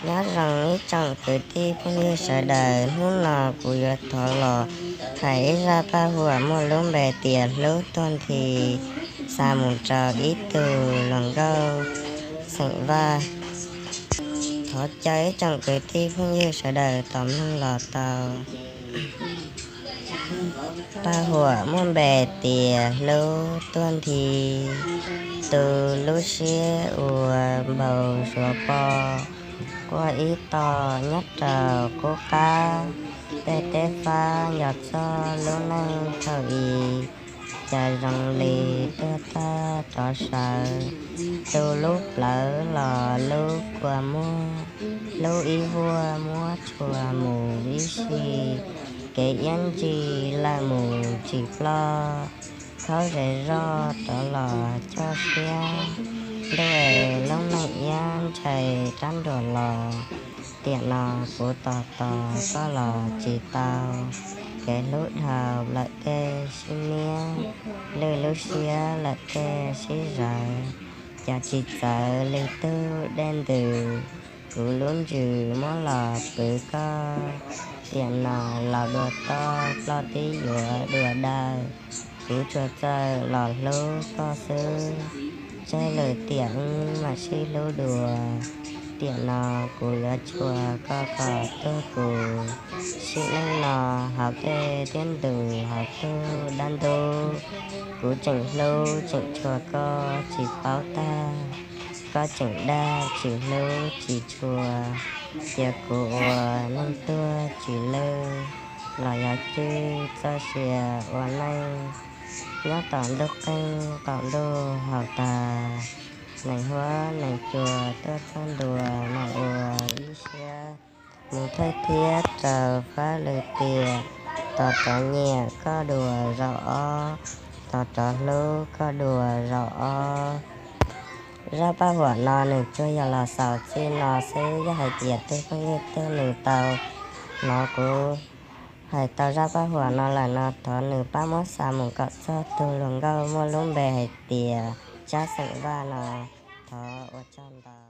Nyob zoo ib tsoom kwv tij phooj ywg sawv daws, hnub no kuv yuav thov los hais ib zaj paj huam muaj lub npe tias hlub tuag nthi, xa mus rau ib tug hluas nkauj xeem Vaj. Thov caw ib tsoom kwv tij phooj ywg sawv daws tos mloog los tau. Paj huam muaj npe tias hlub tuag nthi. Tu lub siab ua npau suav poj, quaj ib tog nyob rau qub qab, tej teb fab nco txog lub neej thaum i, cas zoo li tuag tag rov sawv. Tu lub plawv los lub kua muag, hlub ib vuag muab tshua mus ib si, kev iab ntsis lawm mus tsis ploj, khaub zes zoj rov los coj siab, ntuj es lub neej iab ntshai rab nruas los, tiam no kuv tos tos koj los tsis tau, kev hlub dhau lawm tej sib niab, lwj lub siab lawm tej sib zawv, cas tsis txawv li tug dej ntws, kuv lub ntsws muab los pwv koj, tiam no los dua toj ploj tib yuav dua dawj, kuv tsuas txawj los hlub koj xwb, tseg lwm tiam wb mam sib hlub dua, tiam no kuv yuav tshua koj kom tuag kuv, sim neej no hauv dej thiab ntus hauv tug dab ntub, kuv tseem hlub tseem tshua koj tsis paub tag, koj tseem dag tsis hlub tsis tshua, cia kuv ua neeg tuag tsis lwj, los yog cwj txoj sia ua neej, nyob tom ntuj qeej qaum ntuj haus tag, nees huab nees cua tuaj txog ntua mas ua ib siab, mus thawj thiab rau fab lwm tiam, tos rov nyiam koj dua zaum ob, tos rov hlub koj dua zaum ob. Zaj paj huam no nws tsuas yog los xaus txij no xwb, yog hais tias tus phooj ywg twg nws tau hnov kuv hais tau zaj paj huam no lawm no thov nws pab muab xa mus kom txog tus hluas nkauj muaj lub npe hais tias Tsab xeem Vaj no. Thov ua tsaug ntau.